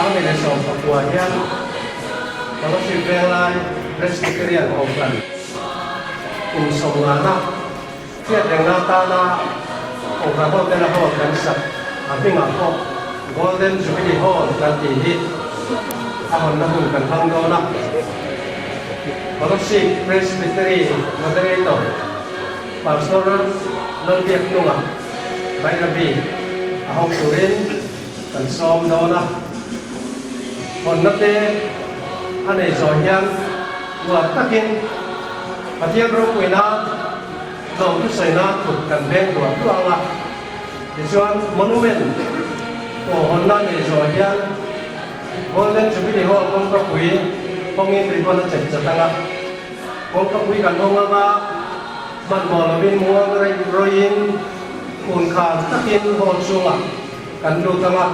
2019 hian Kolasib Venglai Presbyterian Kohhran kum sawmngana hriatrengna atana Kohhran hotela hall kan sak a hmingah pawh Golden Jubilee Hall kan tih hi a hawnna hun kan hmang dawn a. Kolasib Presbytery Moderator Pastor Lalbiak hnungah Bairabi a hawng turin kan sawm dawn a. Hawnna te a nei zawh hian uar takin Pathian ropuina tlawm thusawiina kut kan veng duah duah ang a. Tichuan monument pawh hawnna nei zawh hian Golden Jubilee Hall kawngkapui hawngin ribbon a chep chat ang a. Kawngkapui kan hawng ang a, hmanhmawh lovin muang reih rawiin kun khar takin hall chungah kan lut ang a.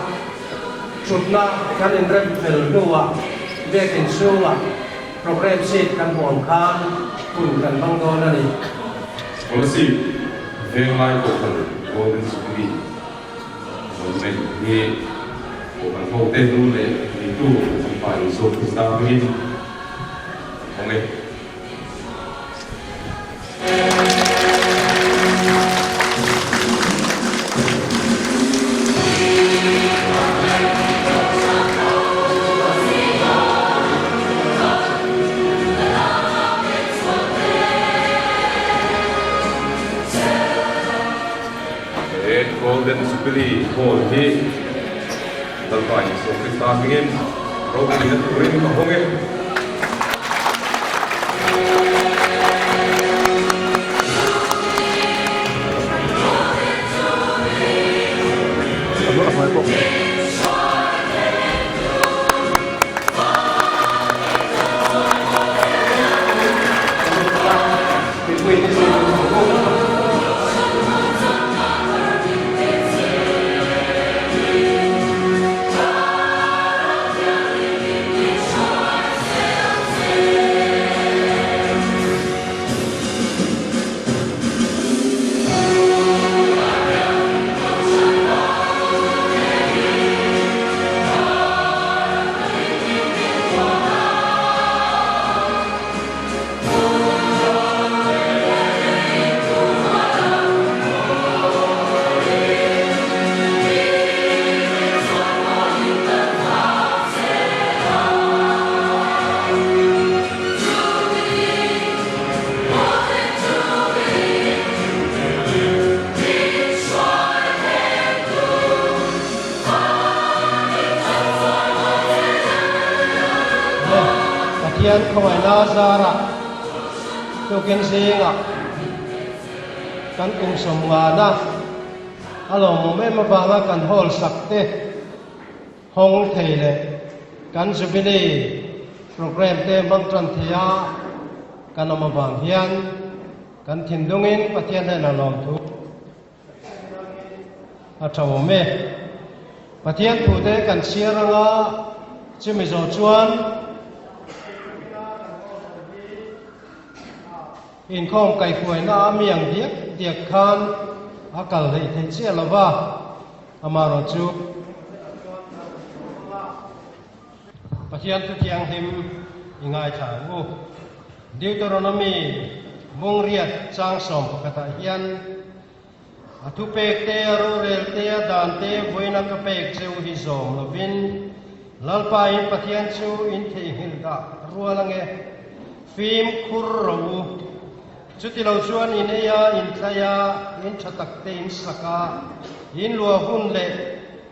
Thutna kan inrem fel hnuah biakin chhungah programme sheet kan hmuh ang khan hun kan hmang dawn a ni. Scholarship Venglai Kohhran Golden Jubilee Monument hi Kohhran hote nu leh neitu Lalpa Isua Krista hmingin hawng e. He Golden Jubilee Hall hi Lalpa Isua Krista hmingin ropuina turin ka hawng e. Pathian khawngaihna zarah tukin zingah kan kum sawmngana a lawmawm em avanga kan hall sak te hawng thei leh kan Jubilee programme te hmang tan thei a kan awm avang hian kan thinlungin Pathian hnenah lawmthu A tha awm e. Pathian thute kan chhiar anga chumi zawh chuan inkhawm kaihhruaina a mi ang diak diak khan a kal hleih theih chiah lo va, amaherawhchu Pathian thu thianghlim i ngaithla ang u. Deuteronomy bungriat chang 11ah hian, A thupek te, a rorel te, a dan te vawiina ka pek cheu hi zawm lovin Lalpa in Pathian chu in theihnghilh dah rual ange, fimkhur rawh u. Chuti lo chuan in ei a, in thlai a, in tha tak te in sak a, in luah hun leh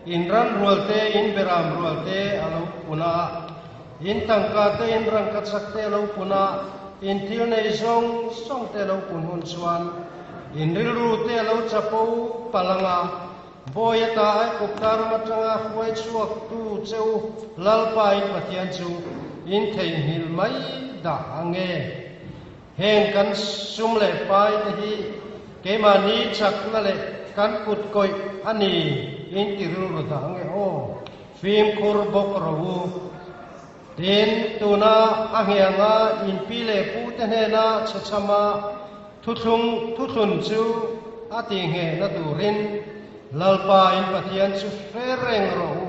In ran rual te, in beram rual te a lo pun a, in tangka te, in rangkachak te a lo pun a, in thil nei zawng zawng te a lo pun hun chuan in rilru te a lo chapo palh ang a, Bawi ata Aigupta ram atanga hruai chhuak tu che u Lalpa in Pathian chu in theihnghilh mai dah ang e. Heng kan sum leh pai te hi keimahni chakna leh kan kut kawih a ni in ti rilru dah nge aw, fimkhur bawk rawh u. Tin, tuna a hnianga in pi leh pu te hnena chhechhama thuthlung thuthlun chu a tihnghehna turin Lalpa in Pathian chu hre reng rawh u.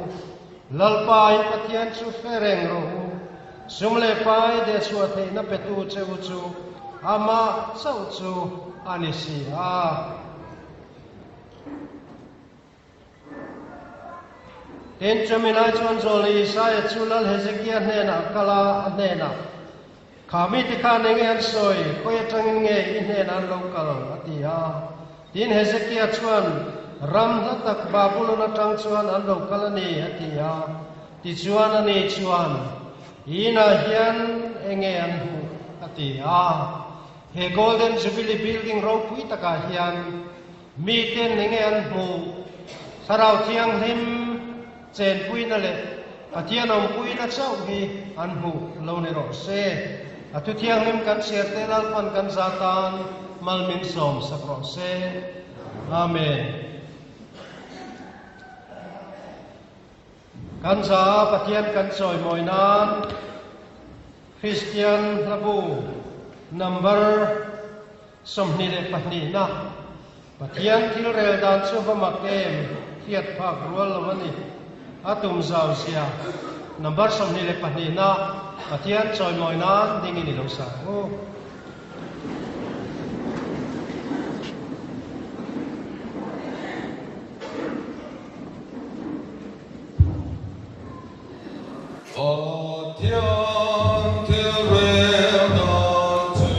Lalpa in Pathian chu hre reng rawh u, sum leh pai dehchhuah theihna petu che u chu amah chauh chu a ni si a. Tin, chumi lai chuan Zawlei Isaia chu Lal Hezekia hnenah a kal a, a hnenah, Kha mite khan enge an sawi? Khawi atangin nge i hnenah an lo kal? a ti a. Tin, Hezekia chuan, Ram hla tak Babulon atang chuan an lo kal a ni, a ti a. Tichuan ani chuan, I inah hian enge an hmuh? a ti a. He Golden Jubilee Building ropui takah hian Miten enge an hmuh? Thlarau Thianghlim chenpuina leh Pathian awmpuina chauh hi an hmuh lo ni rawh se. A thu thianghlim kan chhiar te Lalpan kan za tan mal min sawm sak rawh se. Amen. Kan za Pathian kan chawimawi nan Kristian hlabu number 22 na Pathian thil rel dan chu va mak em hriat phak rual lo a ni. A tum zau zia number 22 na Pathian chawimawi nan dingin i lo sa ang u. Pathian thil rel dan chu.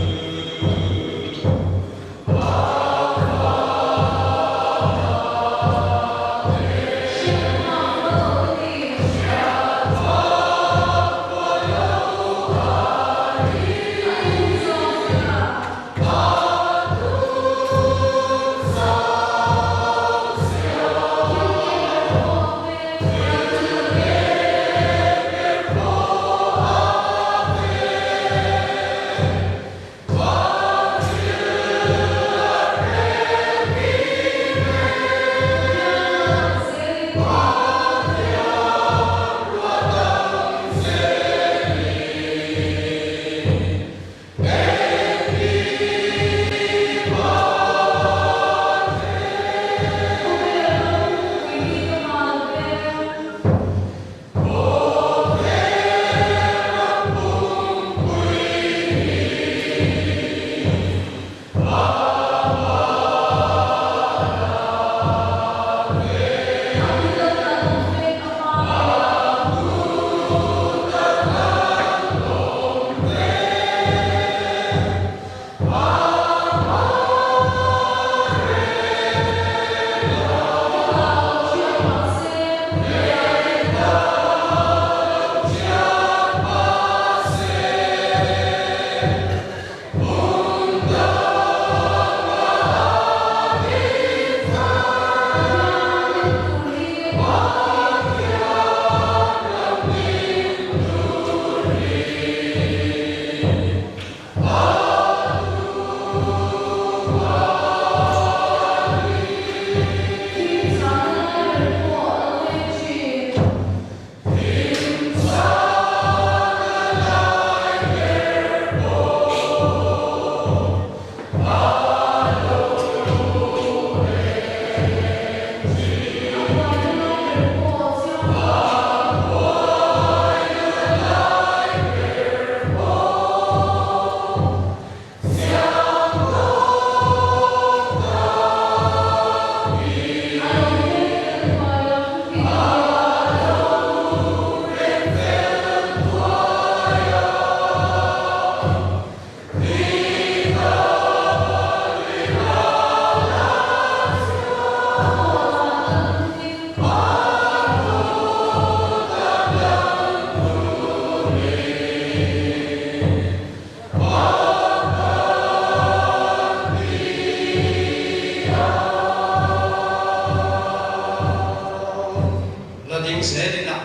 La ding zel ila.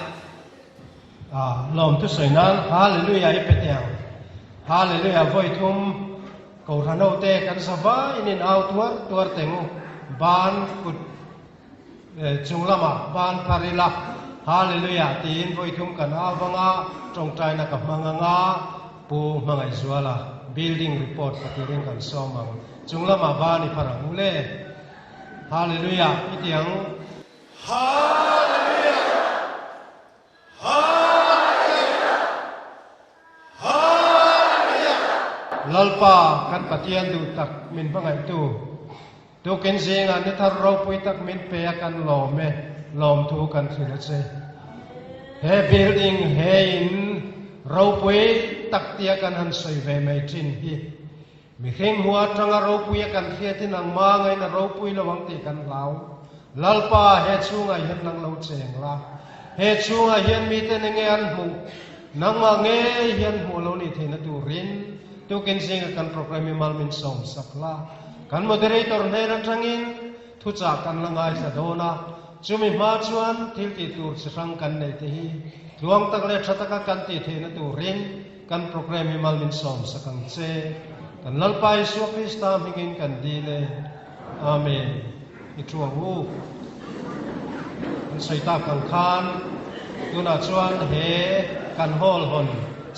Lawm thusawi nan Hallelujah i pe teh ang. Hallelujah vawi thum Kohhran ho te kan za vaiin in au tuar tuar teng u. Ban kut chung lamah ban phar ila Hallelujah tiin vawi thum kan au vang a, tawngtaina ka hmang ang a, Pu Hmangaihzuala building report patir in kan sawm ang. Chung lamah ban i phar ang u le. Hallelujah i ti ang. Hallelujah! Lalpa kan Pathian duh tak min hmangaihtu, tukin zingah ni thar ropui tak min pe a kan lawm e, lawmthu kan hrilh a che. He building he in ropui tak tia kan han sawi ve mai thin hi mihring hmu atanga ropui a kan hriat hi nangmah ngain a ropui lo ang tih kan hlau. Lalpa he chhungah hian nang lo cheng la, he chhungah hian miten enge an hmuh? Nangmah ngei hian hmuh lo nih theihna turin tukin zinga kan programme i mal min sawm sak la. Kan moderator hnen atangin thuchah kan la ngaithla dawn a, chumi hma chuan thil tih tur chi hrang kan neih te hi tluang tak leh tha taka kan tih theihna turin kan programme i mal min sawm sak ang che. Kan Lalpa Isua Krista hmingin kan dil e. Amen. I thu ang u. An sawi tak ang khan tunah chuan he kan hall hawn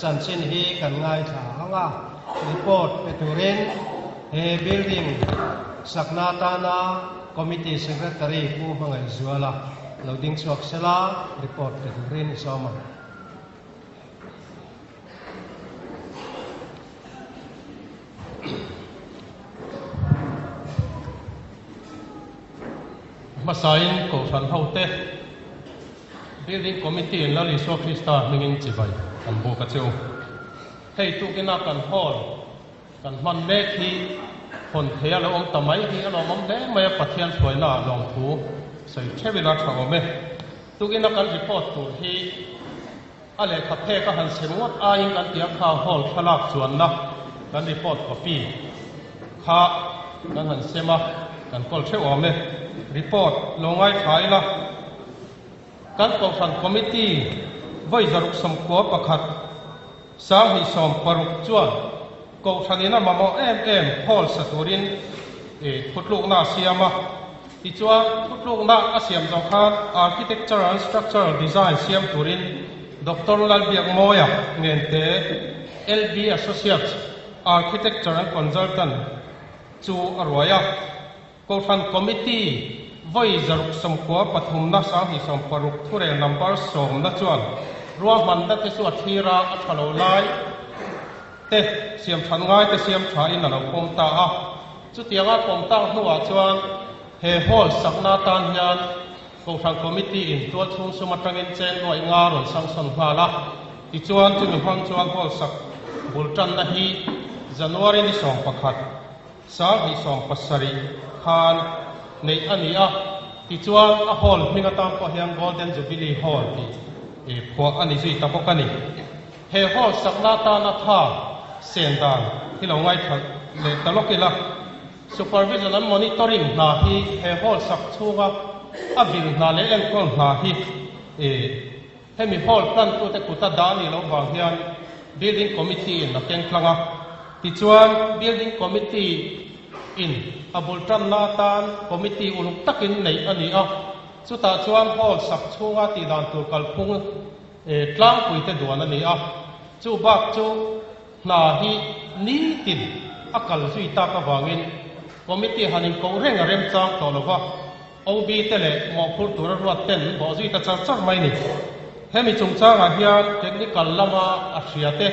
chanchin hi kan ngaithla ang a, report pe turin he building sakna atana committee secretary Pu Hmangaihzuala lo ding chhuak sela report pe turin i sawm ang. Hmasain Kohhran hote Building Committee in Lal Isua Krista hmingin chibai kan buk a cheu. Hei tukina kan hall kan hman mek hi hawn thei a lo awm ta mai hi a lawmawm hle mai a, Pathian hruaina ah lawmthu sawi theuh ila tha awm e. Tukina kan report tur hi A lehkha phek a han sem ngawt aiin kan tia kha hall thlalak chuanna kan report copy kha kan han sem a, kan kawl theuh awm e. Report lo ngaithla ila kan Kohhran Committee vawi 691 2060 chuan Kohhranin a mamawh em em hall sa turin thutlukna a siam a. Tichuan, thutlukna a siam zawh khan Architecture and Structural Design siam turin Doctor Lalbiakmawia Ngente, LB Associates Architecture and Consultant chu a ruai a. Kohhran Committee vawi 693 2060 thurel number sawmna chuan ruahmanna te chu a thlir a, a tha lo lai te siam that ngai te siam thain a lo pawm ta a. Chutianga pawm tak hnuah chuan he hall sakna atan hian Kohhran Committee in tualchhung sum atangin cheng nuaih nga rawn sanction nghal a. Tichuan chumi hmang chuan hall sak bul tanna hi January ni 11, 2070 khan neih a ni a. Tichuan a hall hming atan pawh hian Golden Jubilee Hall tih phuah a ni zui ta bawk a ni. He hall sakna atana tha sen dan hi lo ngaithla leh ta lawk ila, supervision and monitoring hna hi he hall sak chhunga a vil hna leh enkawl hna hi hemi hall plan tute kuta dah a nih loh vang hian building committee in a keng tlang a. Tichuan building committee in a bul tanna atan committee uluk takin neih a ni a, chutah chuan hall sak chhunga tihdan tur kalphung Tlangpuite duan a ni a, chu bak chu hna hi nitin a kal zui tak avangin committee han inkoh reng a remchang tawh lo va, OB te leh mawhphur tura ruat ten bawh zui ta char char mai ni. Hemi chungchangah hian technical lama a hria te,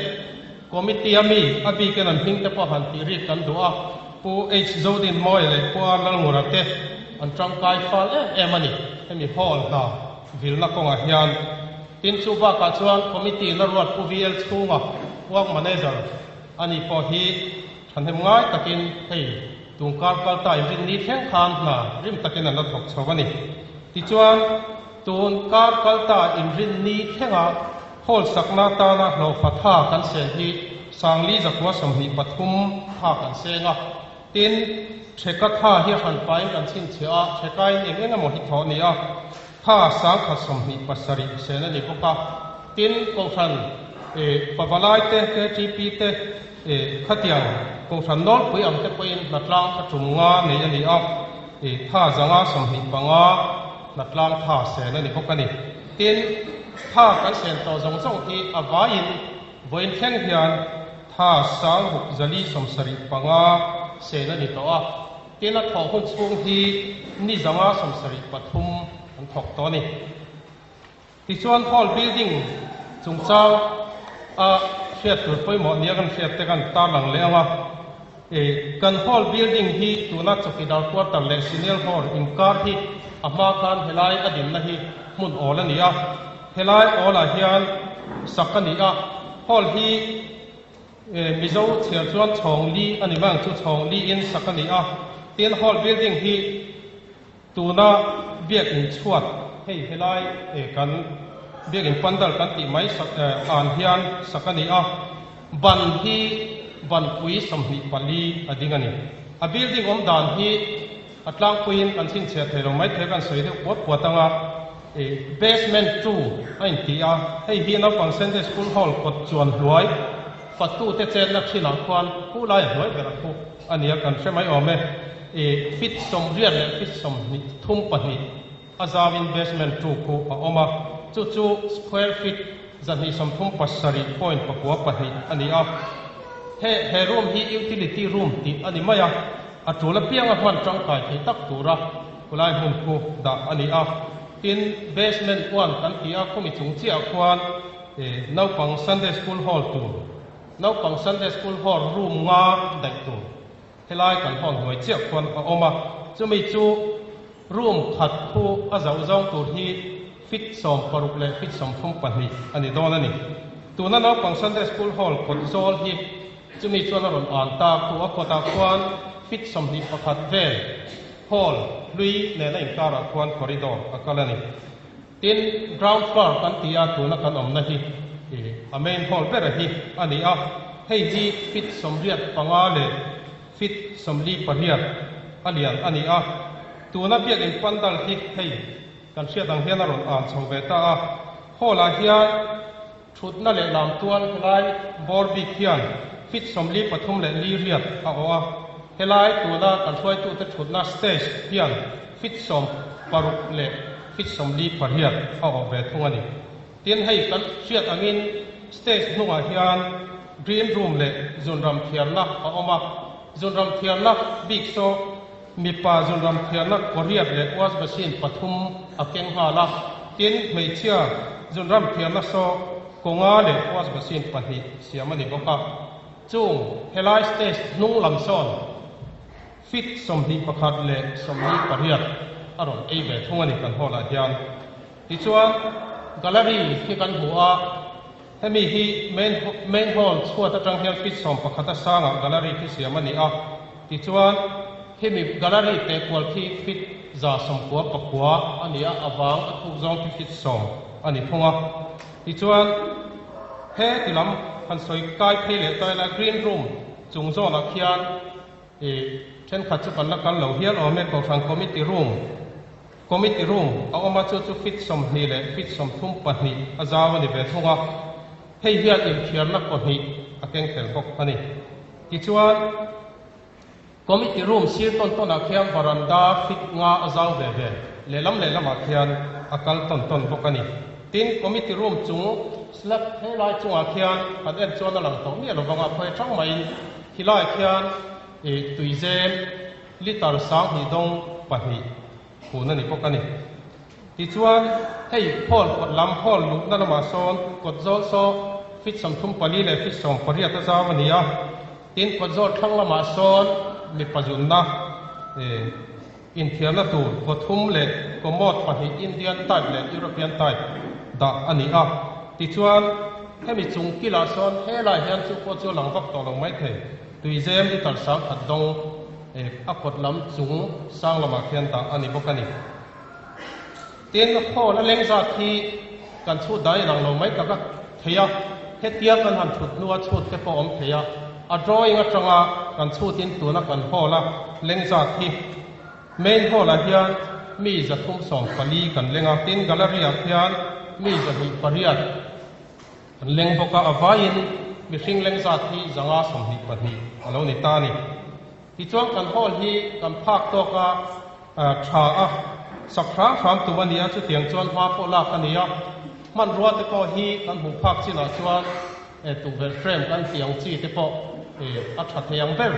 committee a mi a bikin an hming te pawh han tih rik kan duh a, Pu H Zodinmawia leh Pu R Lalngura te an tangkai fal em em a ni. Hemi hall hna Vilna kawngah hian tin chu bakah chuan committee na ruat Pu VL chhunga work manager a nih pawh hi thahnem ngai takin hei tungkar kal ta inrinni thleng khan hna rim takin an la thawk chho a ni. Tichuan tun kar kal ta inrinni thlenga hall sakna atana hlawhfa tha kan sen hi Sangli 123 tha kan seng a. Tin, Theka tha hi a hran pain kan chhinchhiah a, Thekain eng eng emaw hi thawh a ni a, tha 1027 sen a ni bawk a. Tin, Kohhran Pavalai te, KTP te, khatiang Kohhran nawlpui ang te pawhin hnatlang tha tum nga nei a ni a, tha 525 hnatlang tha sen a ni bawk a ni. Tin, tha kan sen tawh zawng zawng hi a vaiin vawiin thleng hian Tha 6475 sen a ni tawh a, tin a thawh hun chhung hi ni 573 an thawk tawh a ni. Tichuan hall building chungchang a hriat tur pawimawh nia kan hriat te kan tarlang leh ang a. Kan hall building hi tuna Chawkidar quarter leh Senior Hall inkar hi a hma khan helai a dinna hi hmun awl a ni a. Helai awlah hian sak a ni a, hall hi Mizo chhiar chuan chhawng li a ni mai ang chu, chhawng li in sak a ni a. Tin, hall building hi tuna biakin chhuat hei helai kan biakin pandal kan tih mai sak an hian sak a ni a, ban hi banpui 24 a ding a ni. A building awm dan hi A tlangpuiin kan chhinchhiah thei lo maithei kan sawi deuh puat puat ang a, ih basement two a inti a, hei hi naupang Sunday School Hall kawt chuan hnuai fattute chetna thinah khuan khu lai a hnuai ber a khu a nia kan hre mai awm e, ih feet 80 leh feet 33 a zauin basement two khu a awm a, chu chu square feet 237 point 9 a ni a, he he room hi utility room tih a ni mai a. A tul apianga hman tangkai thei tak tura khulai hmun khu dah a ni a. Tin, basement one kan ti a, khumi chung chiah khuan naupang Sunday School Hall tur, naupang Sunday School Hall room nga daih tur helai kan hall hnuai chiah khuan a awm a. Chumi chu room khat khu a zauh zawng tur hi feet 60 leh feet 32 a ni dawn a ni. Tuna naupang Sunday School Hall kawt zawl hi Chumi chuan a rawn an ta khu a kawtah khuan feet 21 vel hall hlui nena inkarah khuan corridor a kal a ni. Tin, ground floor kan ti a, tuna kan awmna hi a main hall bera hi a ni a, hei hi feet 85 leh feet 48 a lian a ni a. Tuna biakin pandal hi hei kan hriat ang hian a rawn an chho ve ta a, hall ah hian Thutna leh lam tual helai bawr bik hian feet 43 leh li riat a awh a, helai tuna kan hruaitute thutna stage hian feet 60 leh feet 48 a awh ve thung a ni. Tin, hei kan hriat angin stage hnungah hian green room leh zunram thiarna a awm a, zunram thiarna bik saw mipa zunram thiarna kawriat leh wash basin pathum a keng nghal a, tin, hmeichhia zunram thiarna saw kawnga leh wash basin pahnih siam a ni bawk a. Chung helai stage hnung lam sawn feet 21 leh 48 a rawn ei ve thung a ni kan hall ah hian. Tichuan, gallery hi kan hmu a, hemi hi main main hall chhuat atang hian feet 11 a sangah gallery khi siam a ni a. Tichuan, khimi gallery teh kual khi feet 199 a ni a, a vang a thuk zawng khi feet 10 a ni thung a. Tichuan, he ti lam han sawi kai phei leh ta ila green room chung zawnah khian ih thenkhat chu kan la kal lo hial awm e, Kohhran committee room, Committee room a awm a, chu chu feet 20 leh feet 34 a zau a ni ve thung a, hei hian inthiarna pahnih a keng tel bawk a ni. Tichuan, committee room sir tawn tawnah khian varanda feet nga a zau ve ve, lehlam lehlamah khian a kal tawn tawn bawk a ni. Tin, committee room chung slab helai chungah khian han en chuan a lang tawh miah lovang a, khawi atang maiin khilaiah khian tuizem, Litre 2000 dawng pahnih hun a ni bawk a ni. Tichuan, hei hall kawt lam hall luhna lamah sawn kawt zawl saw feet 34 leh feet 18 a zau a ni a, tin kawt zawl thlang lamah sawn mipa zunna inthiarna tur kaw thum leh commode pahnih Indian type leh European type dah a ni a. Tichuan, hemi chung kilah sawn helai hian chu pawh chu a lang vak tawh lo maithei. Tuizem litre 10,000 dawng a kawt lam chung sang lamah khian dah a ni bawk a ni. Tin, hall a leng zat hi kan chhut dai lang lo mai tak a thei a, hetia kan han thut hnua chhut te pawh awm thei a, a drawing atanga kan chhutin tuna kan hall a leng zat hi main hall ah hian mi 314 kan leng a, tin gallery ah khian mi 208 An leng bawk a, a vaiin mihring leng zat hi 522 a lo ni ta a ni. Tichuan kan hall hi kan phak tawk a tha a, sak hram hram tum a ni a, chutiang chuan hma pawh lak a ni a. Hmanrua te pawh hi kan hmuh phak chinah chuan tukverh frame kan tih ang chi te pawh a tha thei ang ber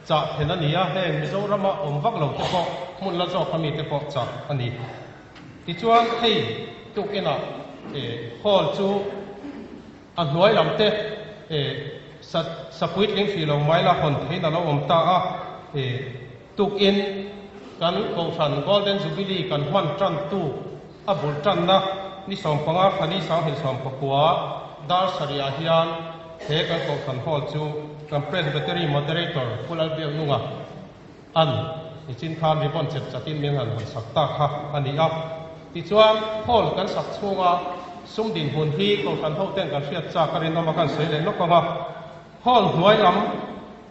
chah then a ni a, heng Mizorama awm vak lo te pawh hmun la zawk ami te pawh chah a ni. Tichuan hei tukinah hall chu a hnuai lam te Sa sa puitling hrih lo mai la hawn theiin a lo awm ta a, tukin kan Kohhran Golden Jubilee kan hman tan tu a bul tanna ni 15 thlani 2019 dar sarihah hian he kan Kohhran Hall chu kan Presbytery Moderator Pu Lalbiaknunga an nichin khan ribbon chep chatin min han hawn sak ta kha a ni a. Tichuan Hall kan sak chhunga sum dinhmun hi Kohhran hoten kan hriat chak a rinawm a kan sawi leh lawk ang a. Hall hnuai lam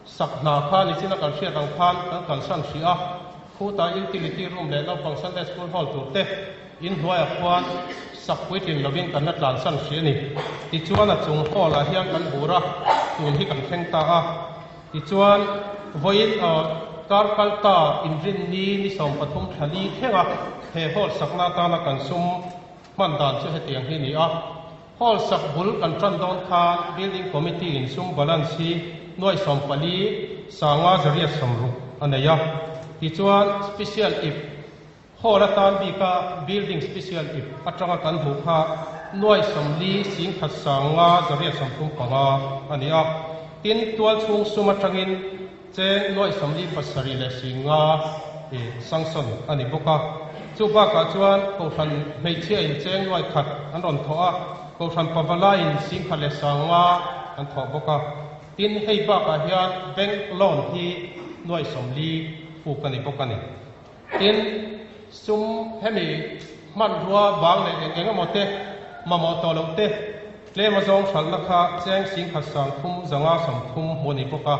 sak hna kha nichina kan hriat ang khan kan kalsan hrih a, khuta utility room leh naupang Sunday School Hall tur te in hnuaiah khuan sak puitlin lovin kan la tlansan hrih a ni. Tichuan a chung hall ah hian kan bur a, tun hi kan thleng ta a. Tichuan, vawiin kar kal ta inrinni ni 13 thla li thlenga he hall sakna atana kan sum hman dan chu hetiang hi a ni a. Hall sak bul kan tan dawn khan Building Committee in sum balance hi nuai 14 sanga zariat 60 a nei a. Tichuan, Special ip Hall atan bika Building Special ip atanga kan hmuh kha nuai 40 10 sanga 835 a ni a. Tin, tual chhung sum atangin cheng nuai 47 leh 5 i sanction a ni bawk a. Chu bakah chuan Kohhran hmeichhia in cheng nuai khat an rawn thawh a, Kohhran pavala in 10,000 leh 5 an thawh bawk a. Tin, hei bakah hian bank loan hi nuai 40 puk a ni bawk a ni. Tin, sum hemi hmanrua bang leh eng eng emaw te, mamawh tawh loh te, tlem a zawng hralhna kha cheng 10,000 30 zanga 30 hmuh a ni bawk a.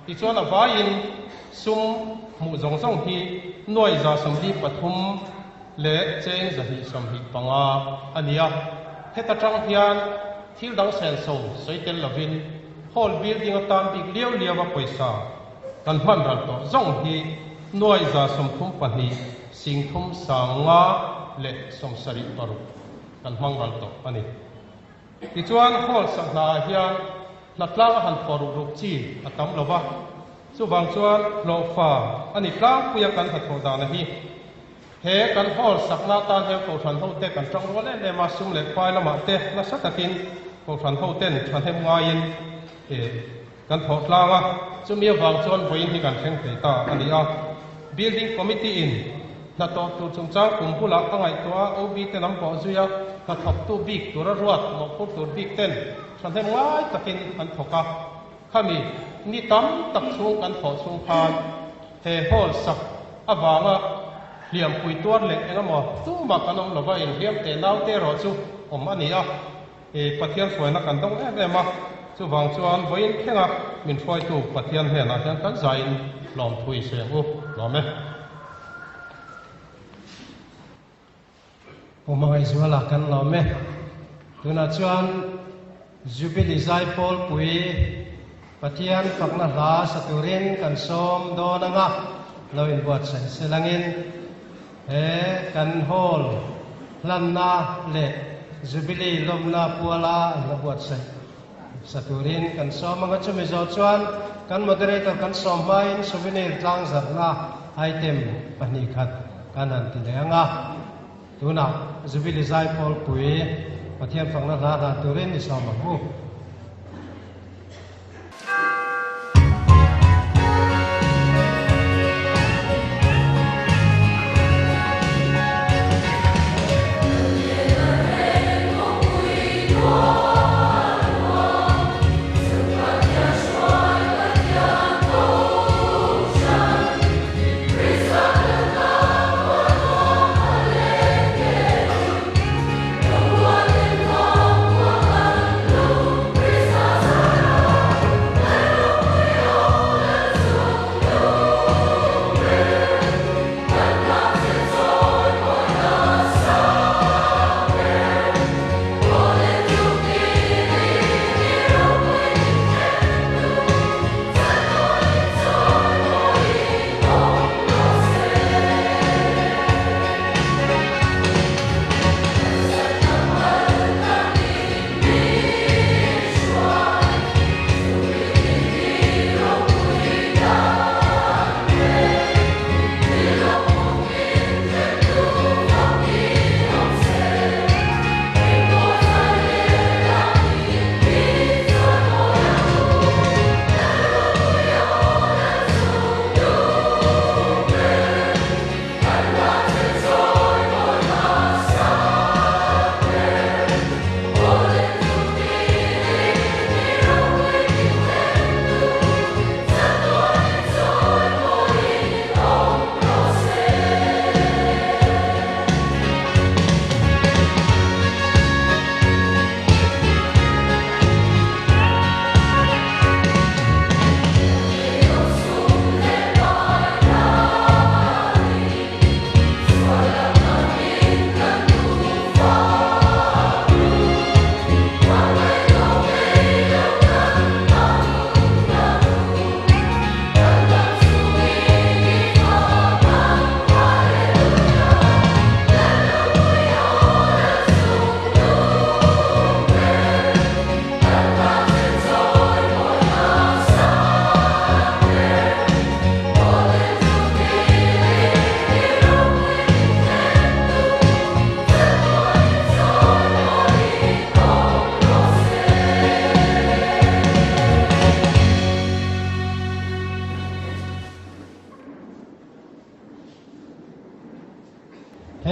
Tichuan a vaiin sum hmuh zawng zawng hi nuai 143 leh cheng 225 a ni a. Heta tang hian thil dang senso sawi tel lovin hall building atan bik liau liau a pawisa Kan hman ral tawh zawng hi nuai 32 30 sanga leh 76 kan hmang ral tawh a ni. Tichuan hall sahnaah hian hnatlang a han thaw ruk ruk chi a tam lo va, chuvang chuan hlawhfa a ni tlangpuia kan hnathawh dana hi. He kan hall sakna atan hian Kohhran hote kan tang rual em em a, sum leh pai lamah te nasa takin Kohhran hoten thahnem ngaiin Kan thawh tlang a, chumi avang chuan vawiin hi kan thleng thei ta a ni a. Building Committee in hna tawh tur chungchang kum bulah a ngaihtuah a, OB te lam pawh zui a, hna thawktu bik tura ruat mawhphur tur bik ten thahnem ngai takin an thawk a. Khami ni tam tak chhung kan thawh chhung khan he hall sak avanga hliampui tuar leh engemaw tumah kan awm lova inhliam teh naute erawh chu awm a ni a. I Pathian hruaina kan dawng em em a, chuvang chuan vawiin thlenga min hruaitu Pathian hnenah hian kan zaiin lawmthu i seng u lawm e. Pu Hmangaihzuala kan lawm e. Tunah chuan Jubilee Zaipawlpui Pathian fakna hla sa turin kan sawm dawn anga lo inbuatsaih selangin he kan hall hlanna leh Jubilee lawmna puala an la buatsaih sa turin kan sawm anga chumi zawh chuan kan moderator kan sawm hmain souvenir tlangzarhna item pahnih khat kan han ti leh anga tunah Jubilee Zaipawlpui Pathian fakna hla hlan turin i sawm ang u.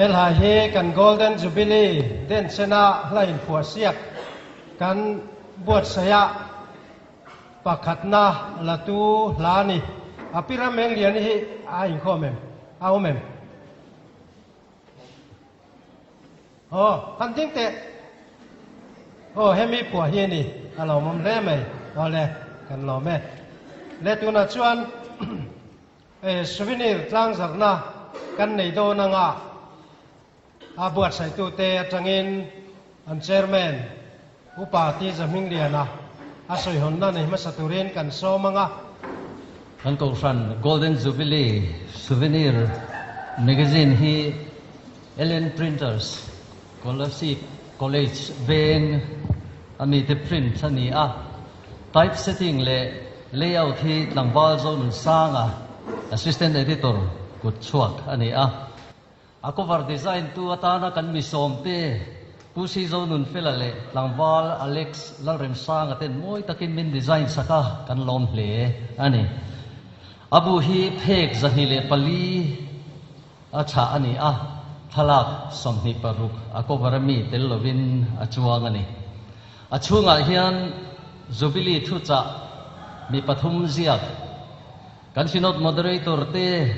He hla hi kan Golden Jubilee denchena hla inphuah siak kan buatsaih a pakhatna latu hla a ni. A pi Ramengliani hi a inkhawm em? A awm em? Aw, han ding teh. Aw, hemi phuah hi a ni. A lawmawm hle mai. Awle, kan lawm e. Le tunah chuan souvenir tlangzarhna kan nei dawn anga a buatsaitute atangin an chairman Upa Ti Zahmingliana a sawihawnna nei hmasa turin kan sawm ang a. Kan Kohhran Golden Jubilee Souvenir Magazine hi Ellen Printers, Kolasib College veng a mite print a ni a. Typesetting leh layout hi Tlangval Zonunsanga, Assistant Editor kut chhuak a ni a. A cover design tu atana kan mi sawmte, Pu Sizo Nunfela leh tlangval Alex Lalremsanga ten mawi takin min design sak a, kan lawm hle a ni. A bu hi phek 204 a chhah a ni a, thlalak 26 a cover a mi tel lovin a chuang a ni. A chhungah hian Jubilee thuchah mi pathum ziak, Kan Synod Moderator te,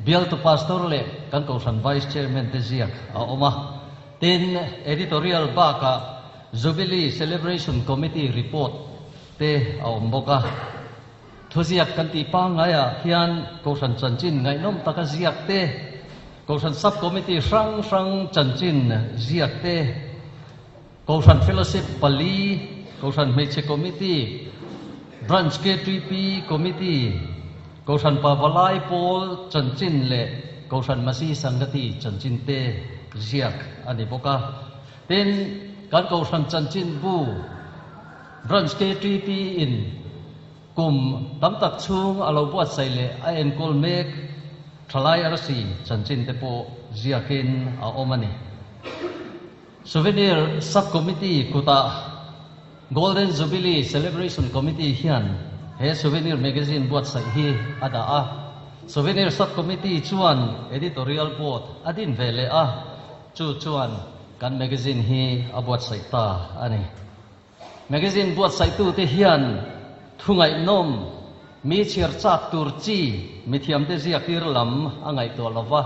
Bialtu Pastor leh kan Kohhran Vice Chairman te ziak a awm a. Tin, Editorial bakah Jubilee Celebration Committee report te a awm bawk a. Thuziak kan tih pangngaiah hian Kohhran chanchin ngaihnawm taka ziak te, Kohhran Sub-Committee hrang hrang chanchin ziak te, Kohhran Fellowship pali, Kohhran Hmeichhe Committee, Branch KTP Committee, Kohhran Pavalai Pawl chanchin leh Kohhran Masi Sangati chanchin te ziak a ni bawk a. Tin, kan Kohhran chanchin bu Branch KTP in kum tam tak chhung a lo buatsaih leh a enkawl mek thalai arsi chanchin te pawh ziakin a awm a ni. Souvenir Sub-Committee kutah Golden Jubilee Celebration Committee hian he Souvenir Magazine buatsaih hi a dah a. Souvenir Sub-Committee chuan Editorial Board a din ve leh a, chu chuan kan magazine hi a buatsaih ta a ni. Magazine buatsaihtute hian thu ngaihnawm, mi chhiar chak tur chi mithiamte ziaktir lam a ngaihtuah lo va,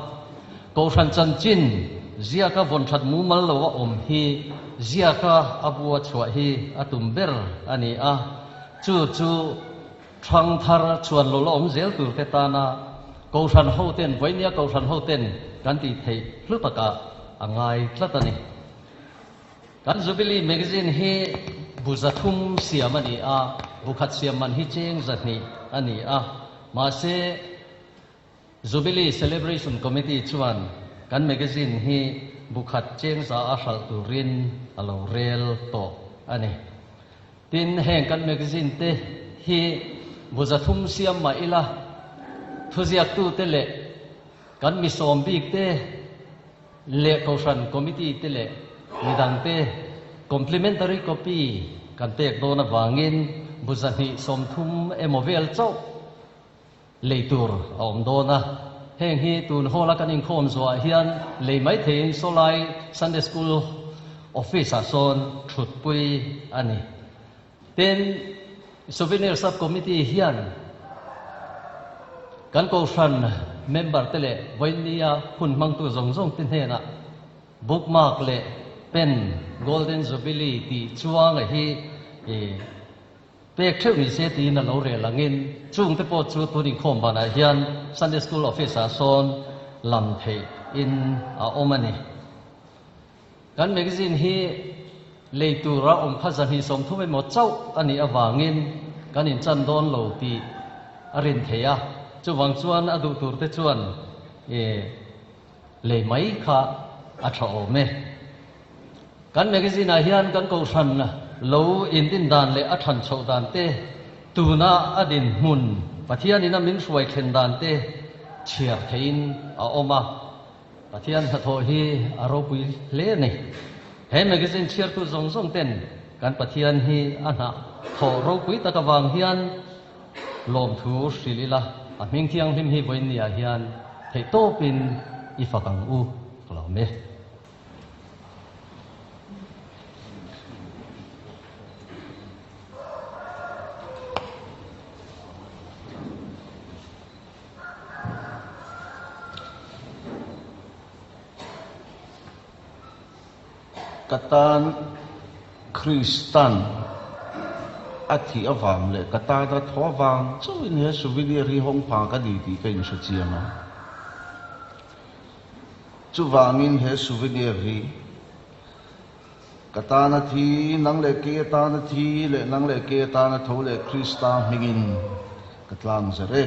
Kohhran chanchin ziaka vawnthat mumal lo a awm hi ziaka a bua chhuah hi a tum ber a ni a, chu chu thang thar chhuan lo la awm zel turte tana Kohhran hoten, vawinia Kohhran hoten kan tih theih hlu takah a ngai tlat a ni. Kan Jubilee Magazine hi bu 300 siam a ni a, bu khat siam man hi cheng 200 a ni a. Mahse, Jubilee Celebration Committee chuan kan magazine hi bu khat cheng za a hralh turin a lo rel tawh a ni. Tin, heng kan magazine te hi bu 300 siam mah ila, thuziaktute leh kan mi sawm bik te, leh Kohhran Committee te leh midangte complimentary copy kan pek dawn avangin bu 230 emaw vel chauh lei tur a awm dawn a. Heng hi tun hall a kan inkhawm zuah hian lei mai theiin sawlai Sunday School Office ah sawn thutpui a ni. Tin, Souvenir Sub-Committee hian kan Kohhran member te leh vawinia hun hmangtu zawng zawng te hnenah bookmark leh pen Golden Jubilee tih chuanga hi pek theuh ni se tiin a lo rel angin chung te pawh chu tun inkhawm banah hian Sunday School Office ah sawn lam theih in a awm a ni. Kan magazine hi lei tura awm kha 230 emaw chauh a nih avangin kan inchan dawn lo tih a rin thei a, chuvang chuan a duh turte chuan lei mai kha a tha awm e. Kan magazine ah hian kan kohhran lo indin dan leh a than chhoh dan te, tuna a dinhmun Pathianin a min hruai thlen dan te chhiar theihin a awm a. Pathian hnathawh hi a ropui hle a ni. He magazine chhiartu zawng zawng ten kan Pathian hi a hnah thawh ropui tak avang hian lawmthu hrilh ila, a hming thianghlim hi vawiinniah hian theihtawpin i fak ang u ka lo. lawm e. Ka tan Kristan a thih avang leh ka tana thaw avang chauhin he souvenir hi hawng pha ka ni tih ka inhre chiang a. Chuvangin he souvenir hi ka tana thi, nang leh kei atana thi leh nang leh kei atana tho leh Krista hmingin ka tlang zer e.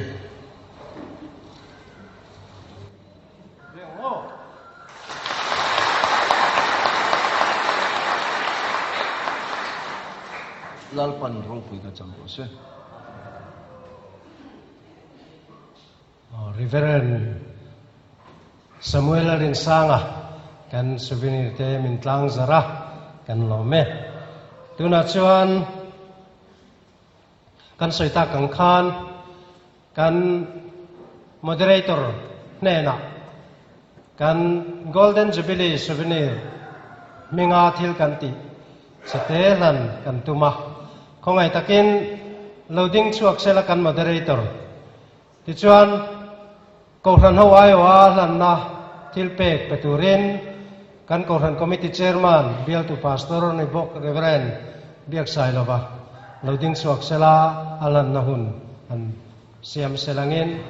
Lalpan ropuina chang rawh se. Reverend Samuel Rinsanga kan souvenir te min tlang zar a, kan lawm e. Tunah chuan kan sawi tak ang khan Kan Moderator hnenah kan Golden Jubilee Souvenir hminga thil kan tih chete hlan kan tum a, khawngaih takin lo ding chhuak sela kan Moderator. Tichuan, Kohhran ho aiawha hlanna thil pek pe turin kan Kohhran Committee Chairman, Bialtu Pastor ni bawk Rev. Biaksailova lo ding chhuak sela a hlanna hun an siam sel angin.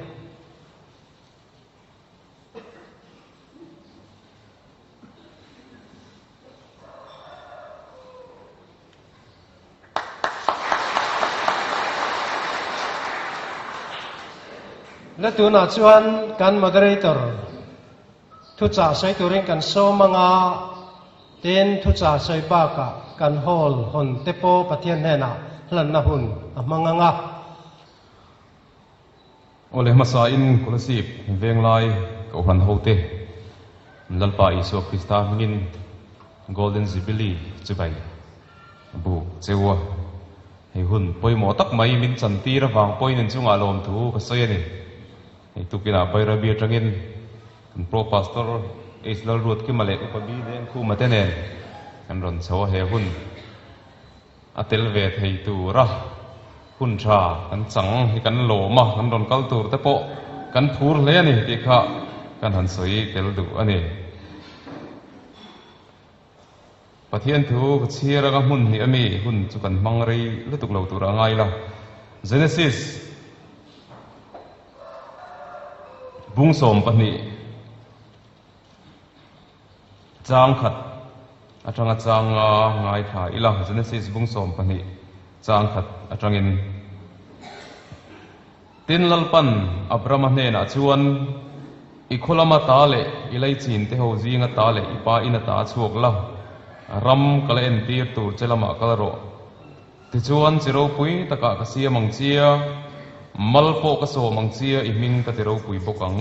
Le tunah chuan kan moderator thuchah sawi turin kan sawm anga tin thuchah sawi bakah kan hall hawn te pawh Pathian hnenah hlanna hun a hmang anga. Awle hmasain Kolasib Venglai Kohhran hote Lalpa Isua Krista hmingin Golden Jubilee chibai buk cheu a. Hei hun pawimawh tak mai min chantir avang pawhin inchungah lawmthu ka sawi a ni. Hei tukinah Bairabi atangin kan Pro Pastor H Lalruatkima leh Upa B Lengkhuma te nen kan rawn chho a he hun. A tel ve thei tura hun tha kan chang hi kan lawm a, kan rawn kal tur te pawh kan phur hle a ni tih kha kan han sawi tel duh a ni. Pathian thu ka chhiar anga hmun hnih ami hun chu kan hmang rei lutuk lo tur a ngai la. Genesis bung 12. Chang khat atanga chang nga ngaithla ila, Genesis bung 12 chang khat atangin. Tin Lalpan Abrama hnenah chuan, I khaw lama ta leh i leichin te ho zinga ta leh i pa ina ta chhuak la, ram ka la entir tur che lamah kal rawh. Tichuan chi ropui takah ka siam ang chia, mal pawh ka sawm ang chia i hming ka ti ropui bawk ang.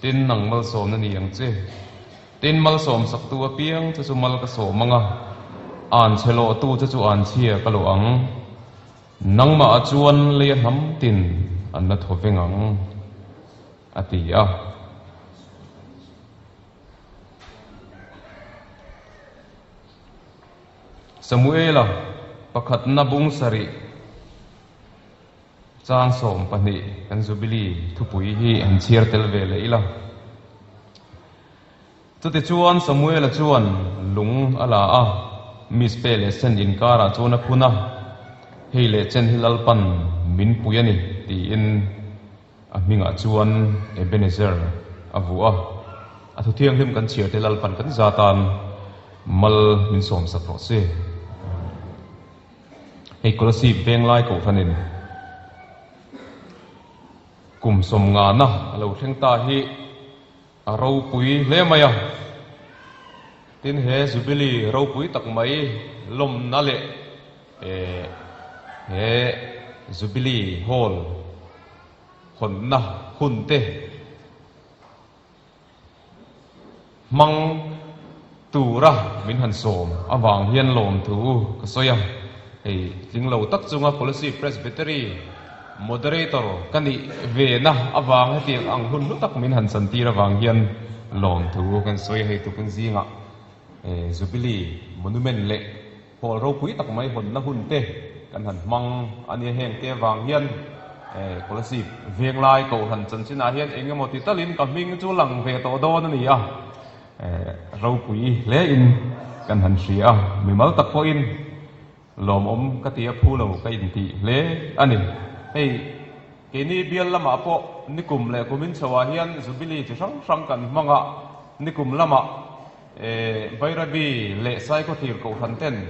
Tin nang malsawmna ni ang che. Tin malsawm saktu apiang che chu mal ka sawm ang a, an chhe lawhtu che chu an chhia ka lawh ang. Nangmah ah chuan lei a hnam tin an la thaw veng ang, a ti a. Samuela pakhatna bung sarih. Chang 12 kan Jubilee thupui hi han chhiar tel ve leh ila. Chutichuan Samuela chuan lung a la a, Mizpe leh Sen inkarah chuan a phun a, Hei leh chen hi Lalpan min pui a ni, tiin a hmingah chuan Ebenezer a vuah a. A thu thianghlim kan chhiar te Lalpan kan zatan mal min sawmsak rawh se. Hei Kolasib Venglai Kohhranin kum 50na a lo thleng ta hi a ropui hle mai a. Tin he Jubilee ropui tak mai lawmna leh he Jubilee Hall hawnna hun te Hmang tura min han sawm avang hian lawmthu ka sawi a, hei tling lo tak chunga Policy Presbytery Moderator ka nih ve na avang hetiang ang hun hlu tak min han chantir avang hian lawmthu kan sawi a, hei tukin zingah Jubilee Monument leh Hall ropui tak mai hawnna hun te kan han hmang a nia, heng te avang hian Kolasib Venglai Kohhran chanchinah hian eng emaw ti talin ka hming chu lang ve tawh dawn a ni a, ropui hle in kan han hria a, mimal tak pawhin lawmawm ka ti a phu lo ka intih hle a ni. Hei keini bial lamah pawh nikum leh kumin chhoah hian Jubilee chi hrang hrang kan hmang a, nikum lamah Bairabi leh Saikawthlir Kohhran ten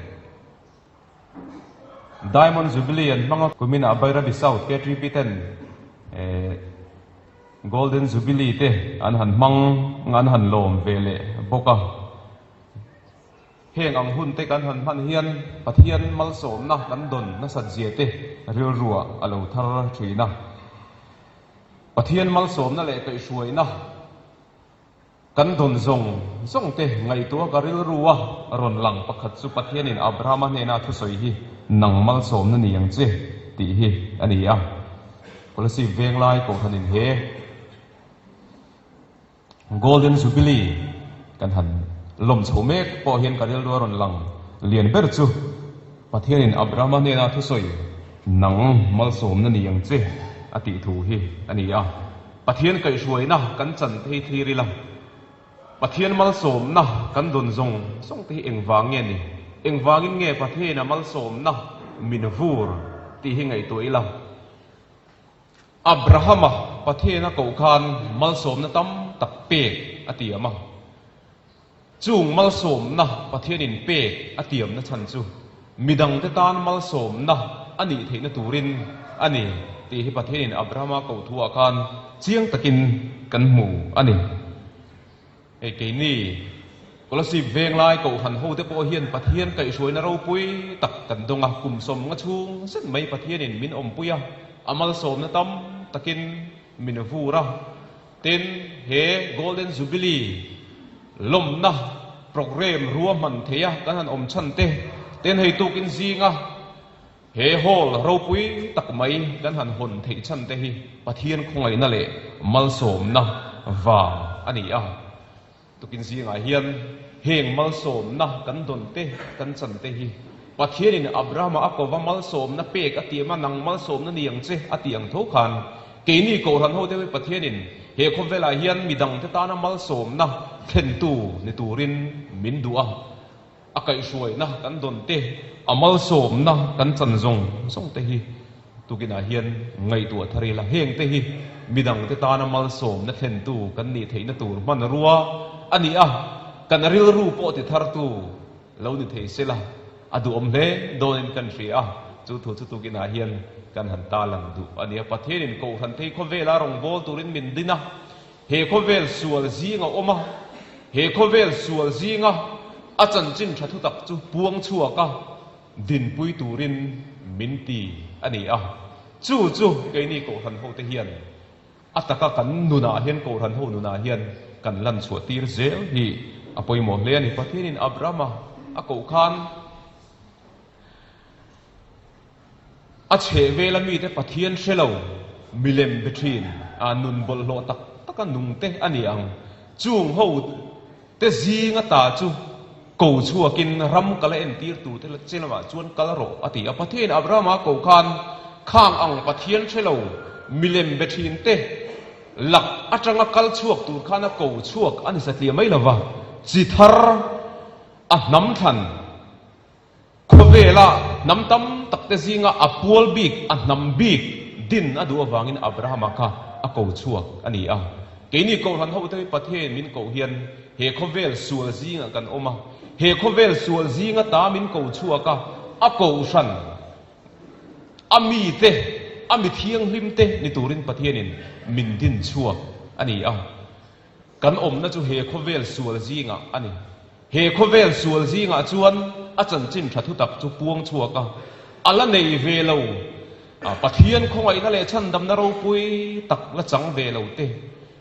Diamond Jubilee an hmang a, kuminah Bairabi South KTP ten Golden Jubilee te an han hmang an han lawm ve leh bawk a. Heng ang hun te kan han hman hian Pathian malsawmna kan dawn nasat zia te rilruah a lo thar thin a. Pathian malsawmna leh kaihhruaina Kan dawn zawng zawng te ngaihtuah ka rilru a rawn lang pakhat chu Pathianin Abrahama hnena thusawi hi nang malsawmna ni ang che tih hi a ni a. Kolasib Venglai Kohhranin he Golden Jubilee kan han lawm chho mek pawh hian ka rilru a rawn lang lian ber chu Pathianin Abrahama hnena thusawi nang malsawmna ni ang che a tih thu hi a ni a. Pathian kaihhruaina kan chan te hi thlir ila, Pathian malsawmna kan dawn zawng zawng te hi engvang nge ni? Engvangin nge Pathianina malsawmna min vur tih hi ngaihtuah ila. Abrahama Pathiana koh khan malsawmna tam tak pek a tiam a. Chung malsawmna Pathianin pek a tiamna chhan chu midangte tan malsawmna a nih theihna turin a ni tih hi Pathianin Abrahama koh thuah khan chiang takin kan hmu a ni. Hei keini Kolasib Venglai Kohhran hote pawh hian Pathian kaihhruaina ropui tak kan dawng a, kum 50 chhung zet mai Pathianin min awmpui a, a malsawmna tam takin min vur a. Tin, he Golden Jubilee lawmna programme ruahman theia kan han awm chhan te, tin hei tukin zinga he hall ropui tak mai kan han hawn theih chhan te hi Pathian khawngaihna leh malsawmna vang a ni a. Tukin zingah hian heng malsawmna kan dawn te, kan chan te hi Pathianin Abrahama a kova malsawmna pek a tiam a, nang malsawmna ni ang che a tih ang tho khan keini Kohhran ho deuh hi Pathianin he khawvelah hian midangte tana malsawmna thlentu ni turin min duh a. A kaihhruaina kan dawn te, a malsawmna kan chan zawng zawng te hi tukinah hian ngaihtuah thar ila, heng te hi midangte tana malsawmna thlentu kan nih theihna tur hmanrua a ni a, kan rilru pawh ti thartu lo ni thei sela a duhawm hle dawnin kan hria a, chu thu chu tukinah hian kan han talang duh a ni a. Pathianin Kohhran thei khawvela rawngbâwl turin min din a. He khawvel sual zing a awm a, he khawvel sual zinga a chanchin tha thutak chu puang chhuak a, dinpui turin min ti a ni a. Chu chu keini Kohhran hote hian a taka kan nunah hian, Kohhran ho nunah hian kan lan chhuah tir zel hi a pawimawh hle a ni. Pathianin Abrahama a koh khan A chhehvela mite Pathian hre lo, milem be thin, a nun bawlhhlawh tak taka nung te a ni ang. Chung ho te zinga ta chu ko chhuakin ram kala entir tur te che lamah chuan kal rawh a ti a. Pathian Abrahama ko khan khang ang Pathian hre lo, milem be thin te lak atanga kal chhuak tur khan a ko chhuak a ni satliah mai lova, chi thar a hnam thlan. Khawvela hnam tam takte zinga a pual bik, a hnam bik din a duh avangin Abrahama kha a ko chhuak a ni a. Keini Kohhran hote hi Pathian min koh hian he khawvel sual zingah kan awm a, he khawvel sual zinga ta min ko chhuak a, a kohhran, a mite, a mi thianghlimte ni turin Pathianin min din chhuak a ni a. Kan awmna chu he khawvel sual zingah a ni. He khawvel sual zingah chuan a chanchin tha thutak chu puang chhuak a, a la nei ve lo. Pathian khawngaihna leh chhandamna ropui tak la chang ve lo te,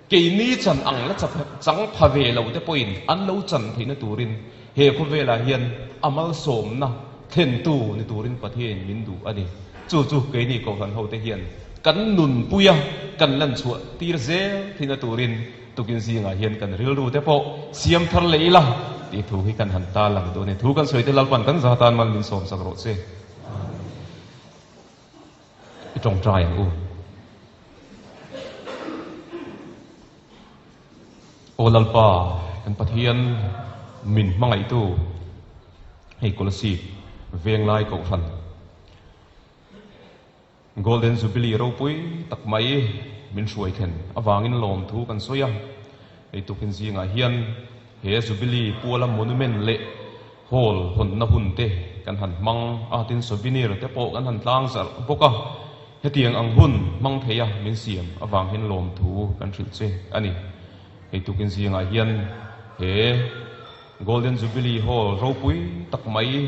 keini chan ang la chang pha ve lo te pawhin an lo chan theihna turin he khawvelah hian a malsawmna thlentu ni turin Pathianin min duh a ni. Chu chu keini Kohhran hote hian kan nunpuia kan lan chhuah tir zel theihna turin. Tukin zingah hian kan rilru te pawh siam thar leh ila tih thu hi kan han ta lang duh a ni. Thu kan sawi te Lalpan kan za tan mal min sawm sak rawh che. I tawngtai ang u. Aw Lalpa, kan Pathian min hmangaihtu hei Kolasib Venglai Kohhran Golden Jubilee ropui tak mai min hruai thlen avangin lawmthu kan sawi a. Hei tukin zingah hian he Jubilee puala monument leh hall hawnna hun te kan han hmang a, tin souvenir te pawh kan han tlang zarh bawk a. Hetiang ang hun hmang theia min siam avang hian lawmthu kan hrilh che a ni. Hei tukin zingah hian he Golden Jubilee Hall ropui tak mai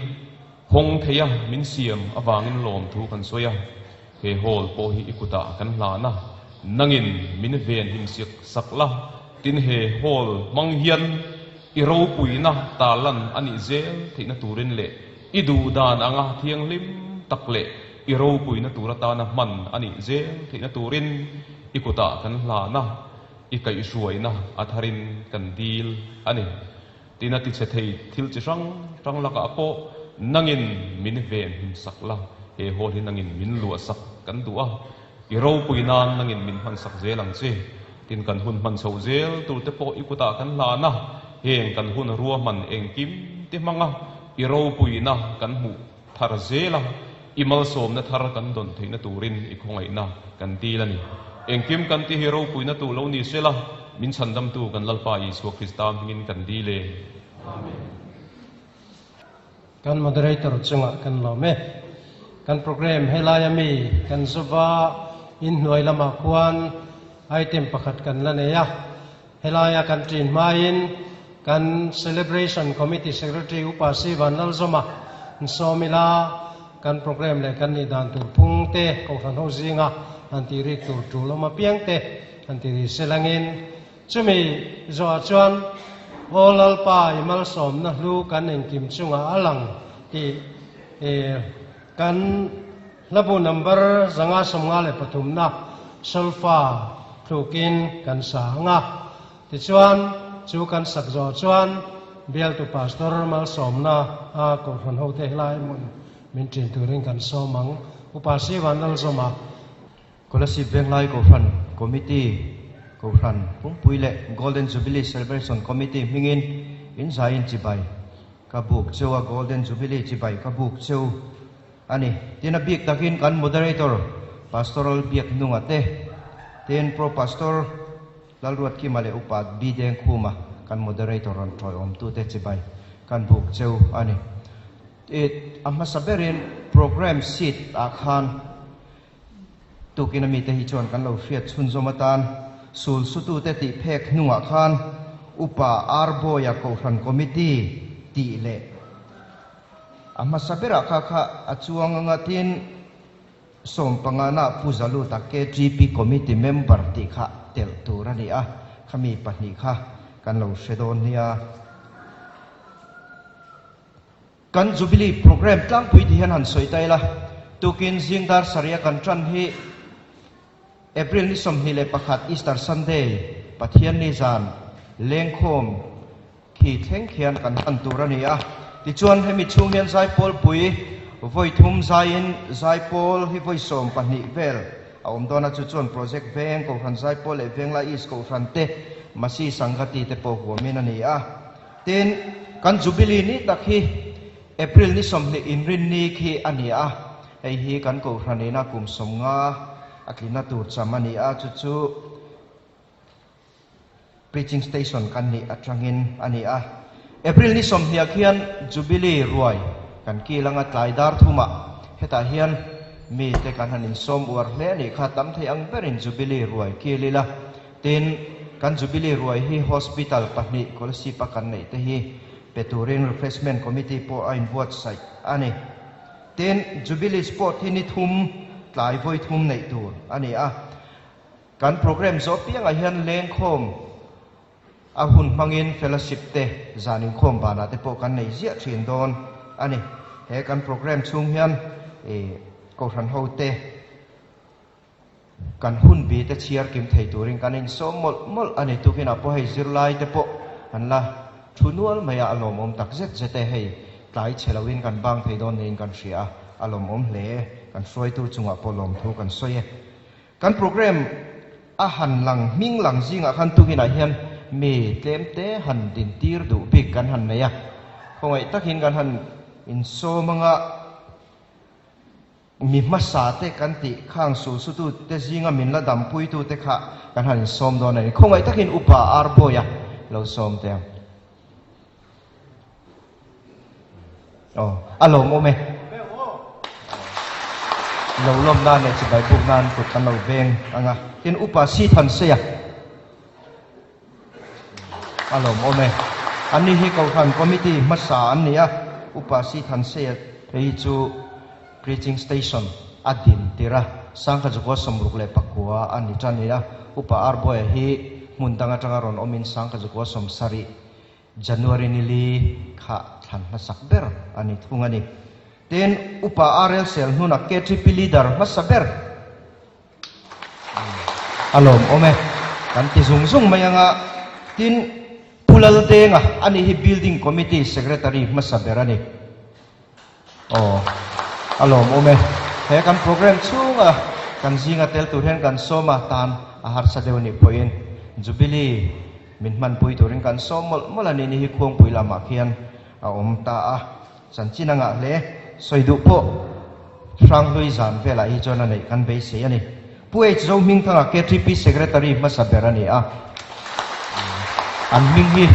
hawng theia min siam avangin lawmthu kan sawi a. He hall pawh hi i kutah kan hlan a, nangin min ven him siak sak la, tin he hall hmang hian i ropuina tarlan a nih zel theihna turin leh i duhdan anga thianghlim tak leh I ropuina tur atana hman a nih zel theihna turin i kutah kan hlan a, i kaihhruaina a tharin kan dil a ni. Tina tichhe thei thil chi hrang hrang lakah pawh nangin min ven himsak la, he hall hi nangin min luahsak kan duh a, i ropui nan nangin min hmansak zel ang che. Tin kan hun hman chhoh zel tur te pawh i kutah kan hlan a, heng kan hun ruahman engkim te hmanga i ropuina kan hmuh Thar zela i malsawmna thar kan dawn theihna turin i khawngaihna kan dil a ni. Engkim kan ti hi ropuina tu lo ni sela, min chhandamtu kan Lalpa Isua Krista hmingin kan dil e. Amen. Kan moderator chungah kan lawm e. Kan program helaia mi kan zova inhnuai lamah khuan item pakhat kan la nei a. Helaia kan ṭin hmain kan Celebration Committee Secretary Upa Si Vanlalzawma nsawm ila kan program leh kan nih dan tur phung te Kohhran ho zinga han tih rik tur ṭul awm apiang te han ti ri se langin chumi zawhah chuan Aw Lalpa i malsawmna hlu kan engkim chungah a lang tih kan Hlabu number 553 na solfa tlukin kan sa ang a. Tichuan, chu kan sak zawh chuan bialtu Pastor Malsawmna a Kohhran hote helai hmun min ṭin turin kan sawm ang. Upa Sivan Lalzawma. Kolasib Venglai Kohhran Committee, Kohhran Pumpui leh Golden Jubilee Celebration Committee hmingin inzaiin chibai ka buk cheu a, Golden Jubilee chibai ka buk cheu. A ni. Tin a bik takin kan Moderator Pastoral Biak Nunga te, tin Pro Pastor Lalruatkima leh Upa B Dengkhuma kan Moderator rawn tawiawmtute chibai kan buk cheu a ni. It a hmasa berin Programme Sheet ah khan tukin a mite hi chuan kan lo hriat chhunzawm atan sul sutute tih phek hnungah khan Upa Arbawia Kohhran Committee tih leh A hmasa berah kha kha a chuang anga tin sawmpangana Pu Zaluta KTP Committee member tih kha telh tur a ni a, khami pahnih kha kan lo hre dawn nia. Kan Jubilee Programme tlangpui ti hian han sawi ta ila, tukin zing dar sarih a kan tan hi April ni 21 Easter Sunday Pathianni zan lengkhawm Khi thleng khian kan hman tur a ni a. Tichuan hemi chhung hian zaipawl pui vawi thum zaiin zaipawl hi vawi 12 vel a awm dawn a, chu chuan Project Veng Kohhran Zaipawl leh Venglai East Kohhran te Masi Sangati te pawh huamin a ni a. Tin, kan Jubilee ni tak hi April ni 20 inrinni khi a ni a, hei hi kan Kohhran ina kum 50 a tlina tur cham a ni a, chu chu Preaching Station kan nih atangin a ni a. April ni 20 ah khian Jubilee ruai kan kil anga tlai dar thumah hetah hian mite kan han insawm uar hle a nih kha tam thei ang berin Jubilee ruai kil ila. Tin, kan Jubilee ruai hi Hospital pahnih Kolasib a kan neih te hi pe turin Refreshment Committee pawh a inbuatsaih a ni. Tin, Jubilee Sport hi ni thum tlai vawi thum neih tur a ni a. Kan program zawh piangah hian lengkhawm a hun hmangin fellowship te zan inkhawm banah te pawh kan nei ziah thin dawn a ni. He kan program chhung hian i Kohhran ho te Kan hun bi te chhiar kim thei turin kan insawm mawlh mawlh a ni. Tukinah pawh hei zirlai te pawh an la thu nual mai a, a lawmawm tak zet zet e. Hei tlai chhe loin kan bang thei dawn niin kan hria a, a lawmawm hle. Kan hruaitu chungah pawh lawmthu kan sawi e. Kan program a han lang hming lang zingah khan tukinah hian mi tlem te han dintir duh bik kan han nei a, khawngaih takin kan han insawm anga, Mi hmasa te kan tih khang sulsutu te zinga min la dampuitu te kha kan han insawm dawn a ni. Khawngaih takin Upa Arbawia lo sawm teh ang. Aw, a lawmawm e. Lo lawm nan leh chibai buk nan kut kan lo veng ang a. Tin, Upa Sithanseia. A lawmawm e. Anni hi Kohhran Committee hmasa an ni a, Upa Si Thanseia phei hi chu Preaching Station a din tir a, Sangkha Zukua 69 a ni tan a, Upa Arboia hi hmun dang atanga rawn awmin Sangkha Zukua 70 January ni li kha thlan hmasak ber a ni thung a ni. Tin, Upa Arel Sel hnuna KTP Leader hmasa ber. A lawmawm e. Kan ti zung zung mai anga tin Pu Laldenga ani hi Building Committee Secretary hmasa ber a ni. Aw a lawmawm e. He kan program chhunga kan zinga tel tur hian kan sawm a, tan a harsa deuh anih pawhin Jubilee min hmanpui turin kan sawm mawlh mawlh a ni. Ni hi Khuangpui lamah khian a awm ta a. Chanchin a ngah hle. Sawi duh pawh Hranghlui zan velah hi chuan a neih kan beisei a ni. Pu H. Zohmingthanga KTP Secretary hmasa ber a ni a. An hming hi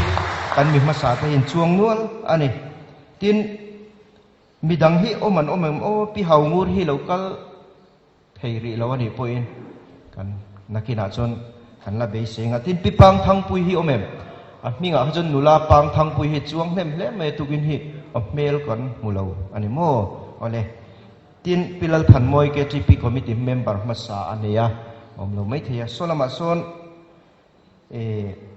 kan mi hmasa te hian chuang nual a ni. Tin, midang hi awm an awm em aw, Pi Haungur hi lo kal thei rih lo a nih pawhin kan nakinah chuan kan la beisei ang a. Tin, Pi Pang Thangpui hi awm em? A hmingah kha chuan nula Pang Thangpui hi chuang hnem hle mai a, tukin hi a hmel kan hmu lo a ni maw? Awle. Tin, Pi Lalthanmawi KTP Committee member hmasa a nei a, awm lo maithei a. Saw lamah sawn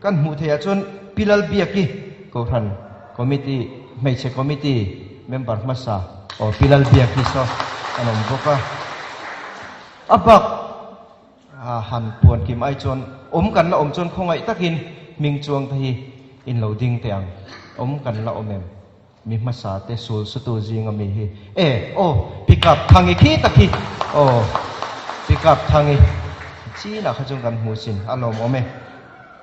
kan hmuh theih ah chuan Pi Lalbiaki Kohhran Committee, Hmeichhe Committee member hmasa aw Pi Lalbiaki saw an awm bawk a. A bak han puan kim ai chuan awm kan la awm chuan khawngaih takin hming chuang te hi in lo ding teh ang. Awm kan la awm em? Mi hmasa te sul sutu zinga mi hi e aw pick up thangi khi tak hi aw pick up thangi chinah kha chuan kan hmu sin a lawmawm e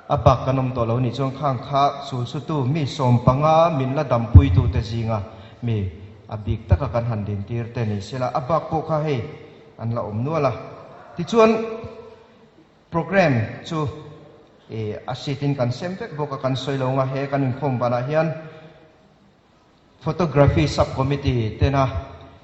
a bak kan awm tawh lo nih chuan khang kha sul sutu mi 15 min la dampui tu te zinga mi a bik taka kan han din tir te ni sela a bak pawh kha hei an la awm nual a tichuan Programme chu i a seat in kan sem vek bawk a, kan sawi lo nga he kan inkhawm banah hian Photography Sub Committee tena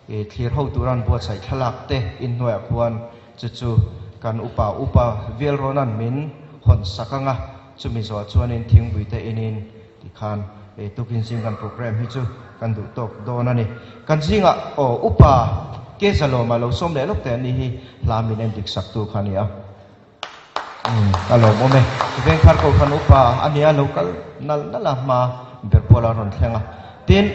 i thlir ho tura an buatsaih thlalak te inhnuaiah khuan chu chu kan upa upa Velrawnan min hawn sak anga chumi zawh chuanin thingbui te inin tikhan i tukin zing kan programme hi chu kan duh tawk dawn a ni. Kan zingah aw upa Kezalawma lo sawm leh lawk teh an ni hi hla min en dik sak tu kha a ni a. Umm a lawmawm e. Vengthar Kohhran upa a nia lo kal nal nal a hma ber pawl a rawn thleng a. Tin,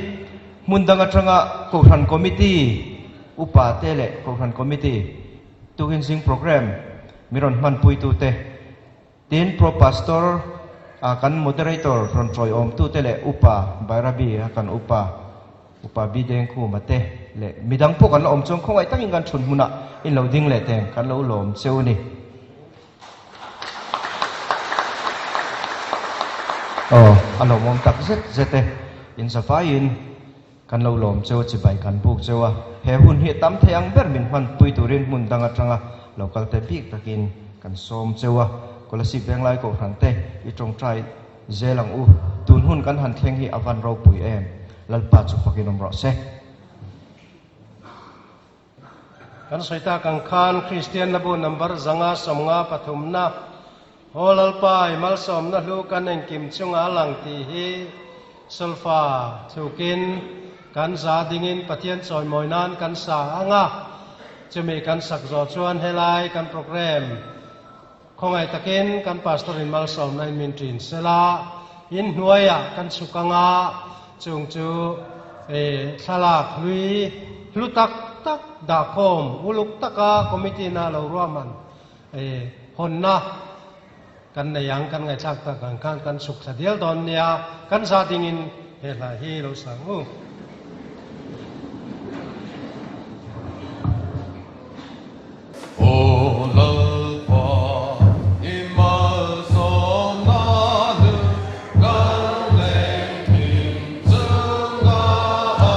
hmun dang atanga Kohhran Committee upa te leh Kohhran Committee tukin zing programme mi rawn hmanpuitu te, Tin, Pro Pastor a kan Moderator rawn tawiawmtute leh Upa Bairabi a kan Upa, Upa Bidengkhuma te leh midang pawh kan la awm chuan khawngaih takin kan thun hmunah in lo ding leh teng kan lo lawm cheu a ni. Aw, a lawmawm tak zet zet e. In zavaiin kan lo lawm cheu a, chibai kan buk cheu a. He hun hi tam thei ang ber min hmanpui turin hmun dang atanga lo kal te bik takin kan sawm cheu a. Kolasib Venglai Kohhran te i tawngtai zel ang u. Tun hun kan han thleng hi a van ropui em? Lalpa chu fakin awm rawh se. Kan sawi tak ang khan Kristian Labu number 153 na Aw Lalpa i malsawmna hlu kan engkim chunga a lang tih hi solfa tlukin kan za dingin Pathian chawimawi nan kan sa ang a, chumi kan sak zawh chuan helai kan program khawngaih takin kan pastor in malsawmna in min ṭin sela in hnuaiah kan chhuk ang a, chung chu thlalak hlui hlu tak tak dahkhawm uluk taka committee na lo ruahman. Hawnna kan nei ang, kan ngaihthlak tak ang khan kan chhuk thla dial dawn nia, kan za dingin he hla hi lo sang u. Aw Lalpa, i malsawmna hlu kan engkim chunga a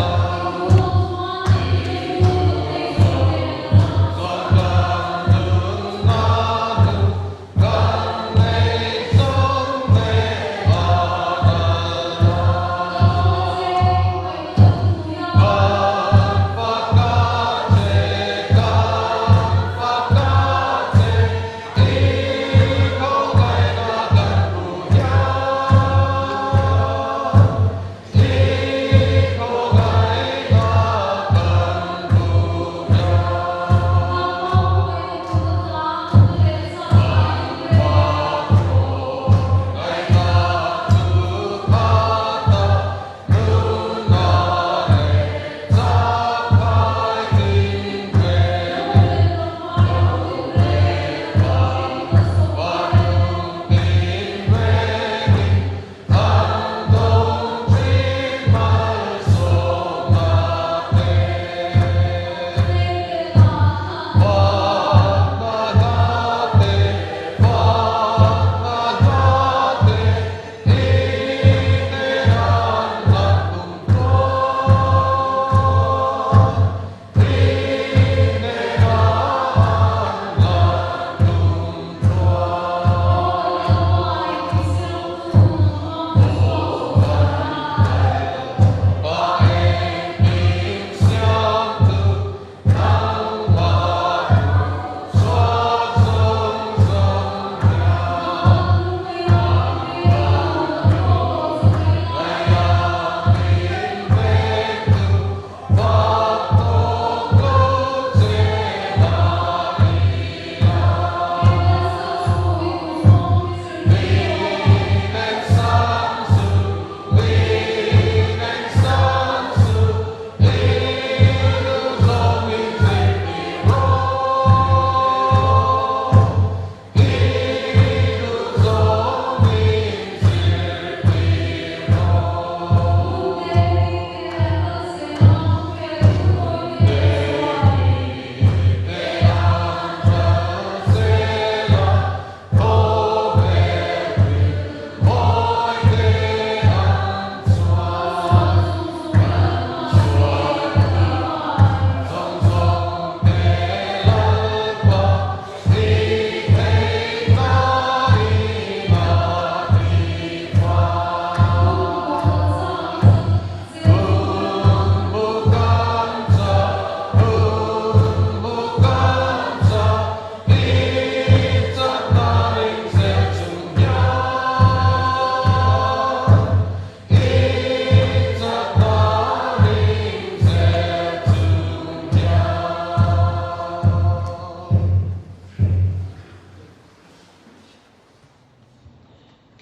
lang.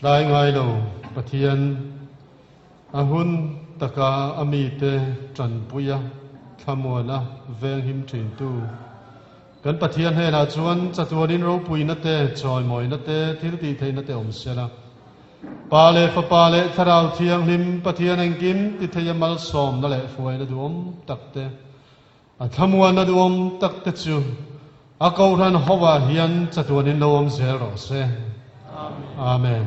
Tlai ngai lo Pathian a hun taka a mite tanpuia thlamuana venghim thintu kan Pathian hnenah chuan chatuanin ropuina te chawimawina te thil tih theihna te awm sela. Pa leh Fapa leh Thlarau Thianghlim Pathian engkim ti theia malsawmna leh hruaina duhawm tak te, a thlamuanna duhawm tak te chu a Kohhran hovah hian chatuanin lo awm zel rawh se. Amen.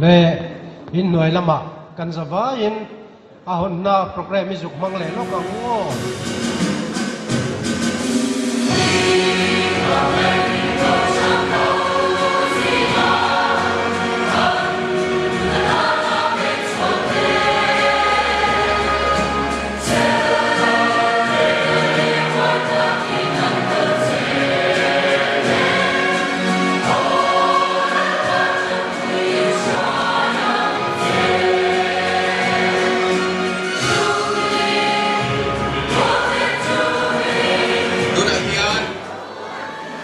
Le inhnuai lamah kan za vaiin a hawnna programme i zuk hmang leh lawk ang u aw. Tunah hian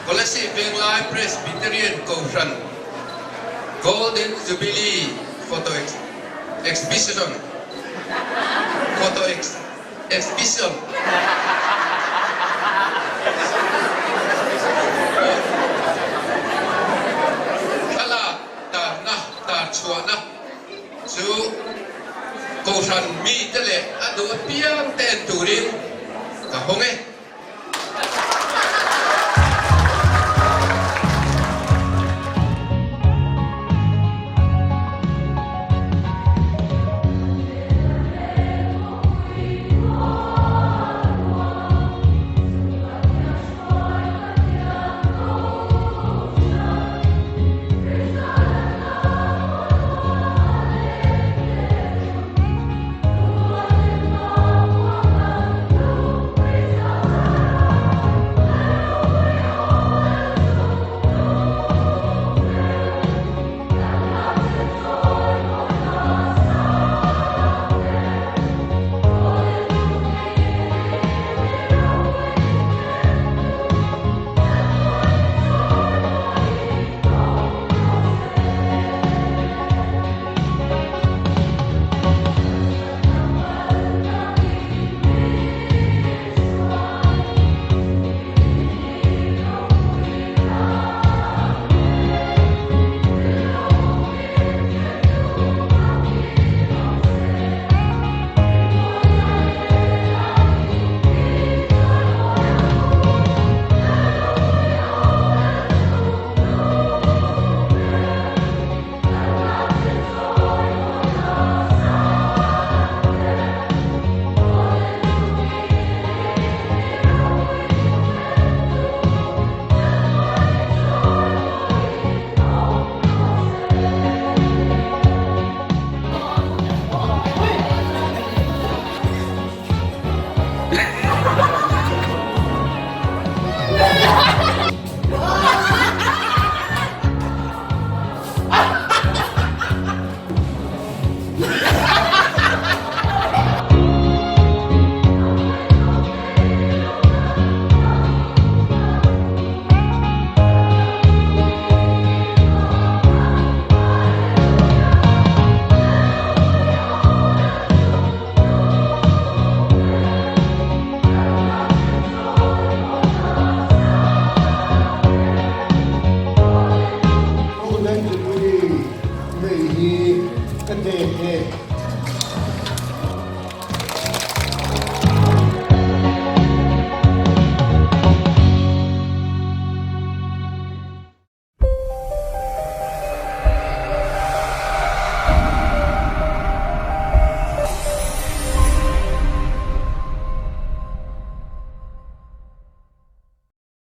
Kolasib Venglai Presbyterian Kohhran Golden Jubilee Photo Exhibition Photo Exhibition. chhuahna chu Kohhran mite leh a duh apiang te en turin ka hawng e.